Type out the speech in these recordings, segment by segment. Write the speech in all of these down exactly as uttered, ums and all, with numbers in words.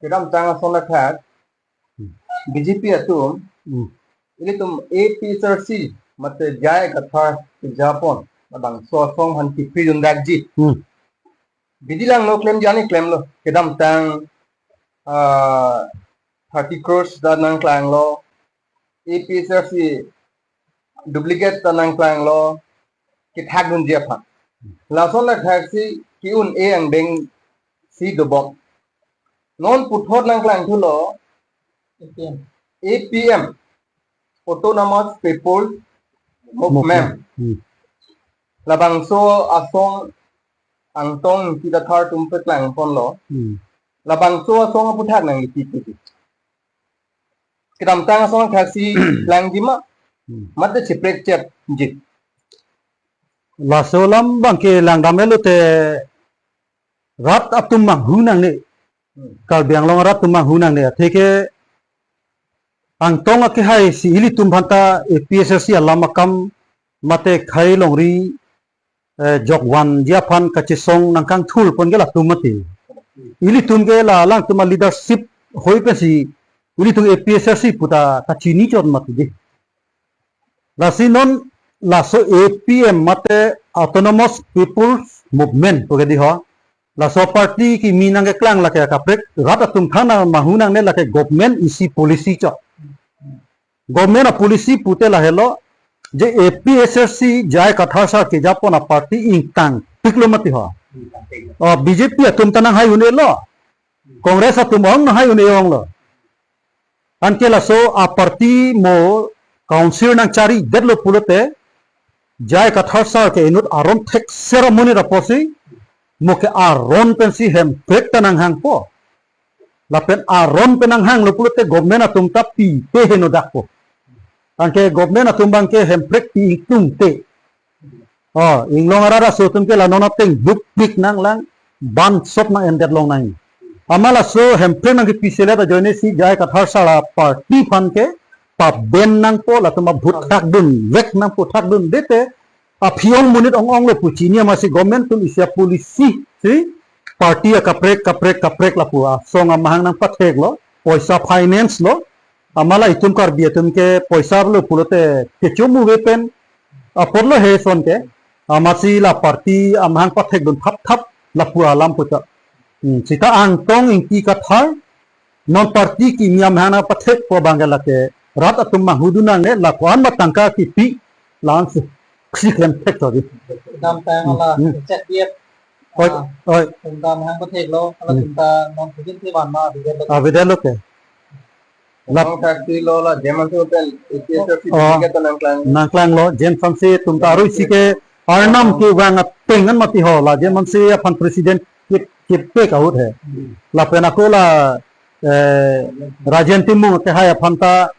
Kedamtang ason athak, Hmm. B J P atum, Hmm. ilitum A P H L C mate J I Kathar kejapon labangso asong aphan kipri dundakji. Hmm. Bidi lang no klemji, ani klemlo. Kedamtang, ah, thirty crores ta nangklanglo. A P H L C duplicate ta nangklanglo, kethak dunji aphan. Lason athak si ki-un-e angdeng si dobom. Non puthot nangklang thulo A P M, A P M, Autonomous People Movement. Movement. Hmm. Labangso asong Angtong Ingti Kathar atum paklangponlo. Hmm. Labangso asong aphuthak nangli pi pi. Kedamtang ason athak si klangji ma, Hmm. mate cheprekchepji. Laso alam abangke langdam-et lote rat atum manghu nangne. Hmm. Karbi Anglong arat atum manghu nangne. Atheke Angtong akehai si ilitum aphanta A P H L C alam akam mate khei longri, eh, jokvanji aphan kachesong nangkangthurpon ke latum mati. Ilitum ke la alangtum aleadership hoi pensi ilitum A P H L C puta kachini chot mati di. Lasi non laso A P M mate Autonomous People's Movement pu ke di ho. Laso party kimi nangkeklang lake akaprek rat atum thangnat manghu nangne, lake government isi policy chot. Government a-policy pute lahelo, je A P H L C J I Kathar sar kejapon a-party ingtangpiklo mati ho. Oh, B J P atum ta nanghai un-elo. Congress atum ong nanghai un-e onglo. Anke laso a-party mo council nangcharidetlo pulote, J I Kathar sar ke inut aron thekser amonit apotsi, mo ke aron pensi Hemprek ta nanghangpo. Lapen aron pen nanghanglo pulote government atum ta pipe heno dakpo. Anke government atum abangke Hemprek pi ingtungte. Oh, inglong arat aso atum ke la non ateng dukpik nanglang, bansot nang-endet longnang. Amat laso Hemprek nangkepi selet ajoine si J I Kathar sar a-party aphan ke paben nangpo, latum a-vote thakdunvek nangpo, thakdunde te aphi ong monit ong-onglo pu chini amatsi government atum isi a-policy si party akaprek kaprek kaprek lapu asong amahang nangpatheklo, poisa finance lo, amat la itum Karbi atum ke poisa lo pulote kecho muve pen apotlo he ason ke, amatsi la party amahang pathekdun thapthap lapu alam puta. Hmm, sita Angtong Ingti Kathar non party kimi amahang nangpathekpo abangke lake rat atum manghu dun nangne, la ko-an ma tangka kipi, la-ansi si klemthek to di. Kedamtang Hmm, la hmm. H S D F, Oi, ah, oi. atum ta amahang patheklo, Hmm. atum ta non pujin si van ma avedet lo. Avedet lo ke. Lap- Nang saksi lo la, J M Hanse pen A P H L C Oh. duplicate nangklang. Nangklanglo, J M Hanse atum ta arui si ke arnam kevang ateng an mati ho, la J M Hanse aphan president kip, kipek ahut he. Hmm. Lapen ako la, eh, Rajen Timung akehai aphan ta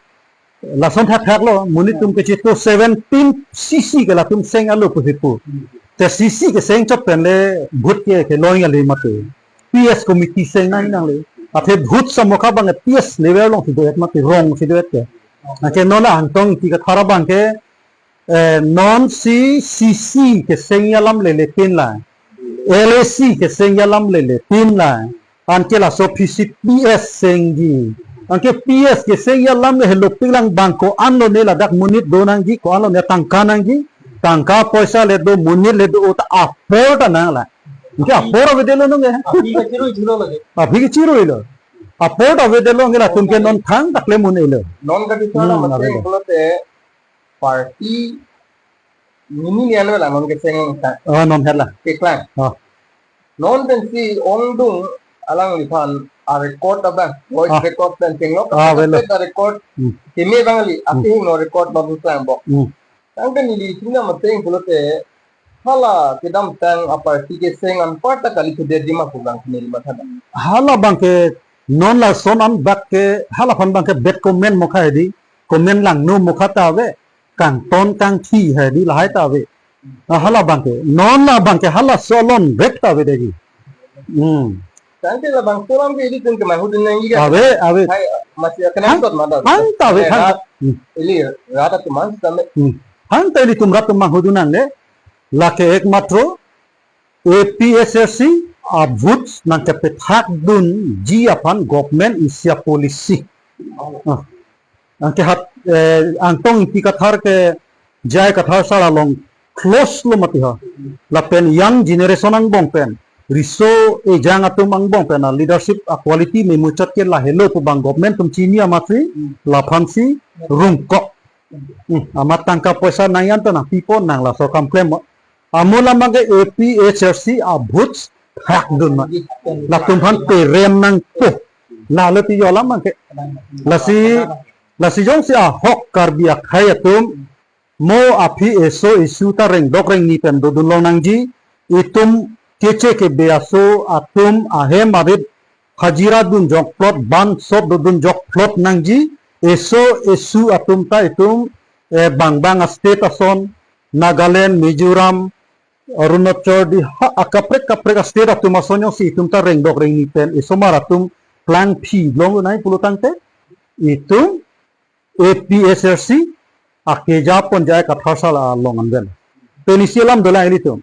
lason thakthaklo, monit atum kechitu seventeen C C ke latum seng alo pusi pu. Te C C keseng chot pen le vote ke kelong ale mati. P S committee seng nang nangle. Athe vote samokha abang P S level alongsi do-et mati, rongsi do-et ke. Anke non la Angtong Ingti Kathar abangke, eh, non si C C keseng alam leletin la. L A C keseng alam leletin la. Anke laso P C P S sengji. Anke P S keseng alam le helo piklang abang ko-an lone ladak monit do nangji, ko-an lone tangka nangji, tangka poisa le do, monit le do, o ta apor ta nanglang. Anke apor avedetlo nonke. Aphi kachirui thulo lake. Aphi kachiruilo. Apor ta avedetlo, anke latum ke non thangta klem un-elo. Non kati Hmm, sana mate avedet. pulote party nini nian vela non keseng ta. Oh, non hetla. Keklang. Oh. Non pensi ongdung alangliphan a-record abang, voice Ah. record pen tenglok, Ah, avelo. a-record Hmm. keme abang kali, Hmm. ati hingno record non klangbom. Hmm. Tangte neli isi na mate pulote, hala kedamtang a-party keseng anparta kali thudetji ma pu abang neli mathadam. Hala abangke non lason an bak ke, hala aphan abangke bad comment mokha hedi, comment langno mokha ta ave, kangton kangthi hedi lahai ta ave. Ah, hala abangke, non la abangke halaso alonrek ta avedetji. Hmm. Tangte labangso alam ke ilitum ke manghu dun nangji ke. Ave, ave. Hai, masi akan Thang, tot mada. thangta ave, Eh, thang. rat, Hmm. ili rat atum an same. Hmm. Thangta ilitum rat atum manghu dun nangne, lake ekmatro A P H L C, a-vote nangkepethakdunji aphan government isi a-policy. Ah. Anke hat, eh, Angtong Ingti Kathar ke J I Kathar sar along close lo mati ha. Lapen young generation angbong pen, riso ejang atum angbong pen, a-leadership a-quality memuchot ke lahelo pu abang government atum chini amatsi, laphansi rungkok. Hmm, amat tangka poisa nangji anta nangpipo, nang laso akam klem. Amo alam abangke A P H L C a-vote thakdun ma. Latum aphan perem nangpo. Lalo ti yo alam abangke. Lasi, lasi jongsi ahok Karbi akhei atum, mo aphi eso esu ta rengdok rengni pen dodun long nangji, itum keche kebe aso atum ahem arit hajira dun jokplot, ban sop dodun jokplot nangji, eso esu atum ta itum, eh, bang bang a-state ason, Nagaland, Mizoram, Arunachal, di ha, akaprek kaprek a-state atum ason jongsi itum ta rengdok rengni pen, isomar atum plangphi longnai pulo tangte, itum A P H L C akeja pon J I Kathar sar along anvet. Pen isi alam dolang ilitum.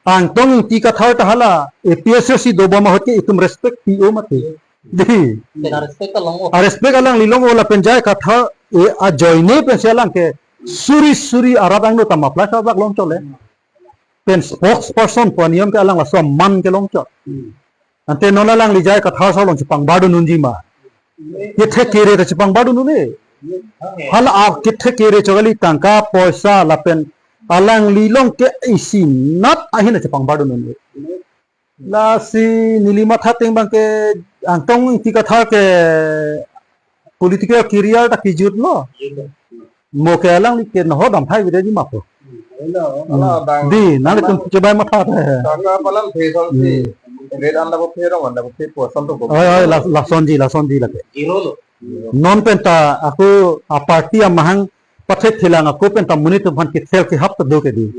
Angtong Ingti Kathar ta hala A P H L C dobom ahut ke itum respect pi-o mati. Di. Kena respect along o. A-respect alanglilong o lapen J I Kathar e ajoine pensi alang ke suri suri arat angno ta mapla sabak longchot le. Pen spokesperson pu aniyom ke alang laso aman kelongchot. Ante non alangli J I Kathar sar along chepangbar dun unji ma. Kethe kere ta chepangbar dun un-e. Hala a kethe kere chokali tangka poisa lapen alanglilong ke isinat ahin chepangbar dun un-e. Lasi neli matha ateng abangke Angtong Ingti Kathar ke political career ta kijut lo. Mo ke alangli ke noho damthai avedet ji ma pu. Hello, Hmm. Ala abang. Di, nanglitum kebai matha te. Tangka palam the song si. Hmm. Red anda bo pherong anda bo phe po son to bo. Oi, oi, la, lasonji, lasonji lake. Zero lo. Non pen ta ako a-party amahang pathet thelang ako pen ta monit aphan kethel kehap ta do ke di.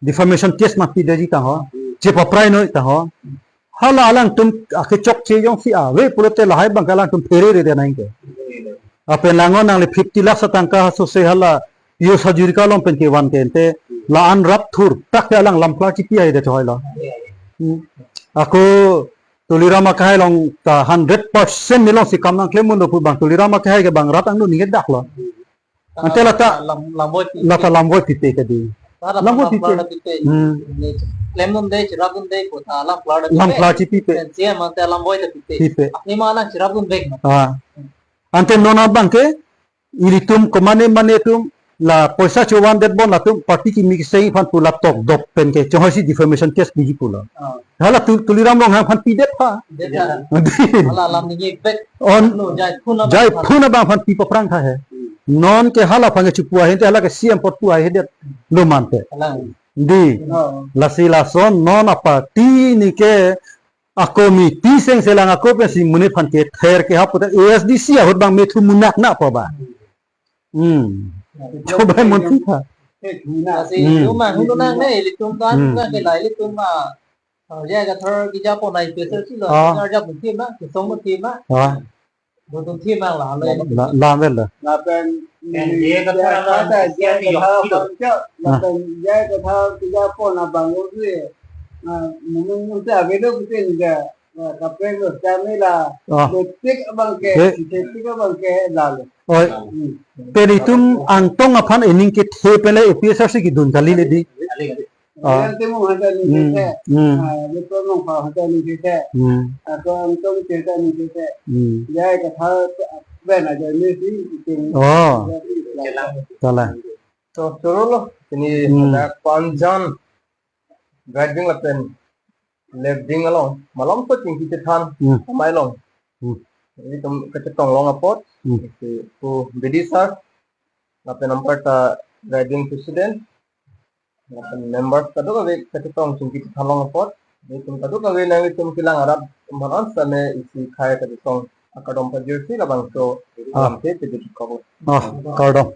Defamation case ma pidetji tangho. Chepaprai noi tangho. Hala alangtum akechokche jongsi ave pulote lahai abangke alangtum pherere de nang ke. Lapen langon nangli fifty lakhs atangka asose hala Piyush Hazarika along pen kevan ke ante la-an rapthur tak ke alang lamklar chipi haidet choi lo. Hmm. Ako Tuliram akehai along ta hundred percent neli alongsi kam nangklem unlo pu abang Tuliram akehai ke bang rat angno ningedak lo. Ante lata lam, lamvoi pi-, lata lamvoi pipe ke di. Lata lamvoi lamklar pipe. Pipe. Hmm. Ni klemdunde, cherapdunde, kota lamklar pipe. Lamklar chipipe. Pen C M ante lamvoi ta pipe. Pipe. Apni ma alang cherapdunde. Ah. Ante non abangke, ilitum komane mane atum, la poisa chovan det bon latum, party kimi keseng aphan pu la tokdok pen ke, chonghoi si defamation case piji pulo. Ah. Hala Tu-, Tuliram Ronghang aphan pidet tha. Pidet tha. Hala alam ningje bek. On. Lo, jai phun abang Jai aphan. Phun abang aphan pi paprang tha he. Hmm. Non ke hala aphan ke chipu ahin te hala ke C M pot pu ahin det lo mante. Hala. Di. Oh. Lasi lason non a-party ni ke a-committee seng selang ako pensi monit aphan kether kehap puta A S D C ahut abang methu munak na po ba. Hmm. Chobai monti tha. Lasi Hmm. ilitum ma hulu nang ne, ilitum kan Hmm. nang ke la, ilitum ma. Oh, J I Kathar keja pon A P H L C lo, Ah. J I Kathar japon thim ma, kesong pon thim ma. Ah. Dodun thim ma la, lo. La, la, la, la. Lapen, J I Kathar, J I Kathar, J I Kathar, Ah. lapen J I Kathar keja pon abang lo si, ah, mungkin mungkin ave lo kita ni ja, ah, kaprek lo kami la, Ah. betik abang ke, Eh. betik abang ke la lo. Oi. Hmm. Pen itum Angtong aphan ening kethe pen le A P H L C kedun kali le di. Ah. Yang temu handa ni Hmm, tete. Hmm. Ah, betul nong pa handa ni tete. Hmm. Atau Angtong cerita ni tete. Hmm. J I Kathar ben aja ni si itum. Oh. Jadi, Kalang. So, suruh lo. Ini Hmm. ada panjang driving lapen left ding along. Malomso chingki chethan. Hmm. Amei along. Hmm. Ilitum kachetong long apot. Hmm. Si pu bidi sir. Lapen anparta driving president. Lapen members kadokave kachetong chingki chethan long apot. Ilitum kadokave nanglitum kelang arat manan same isi khei kachetong akardom pajirsi labangso Ah. lamthe pajirsi kok. Ah, kardom.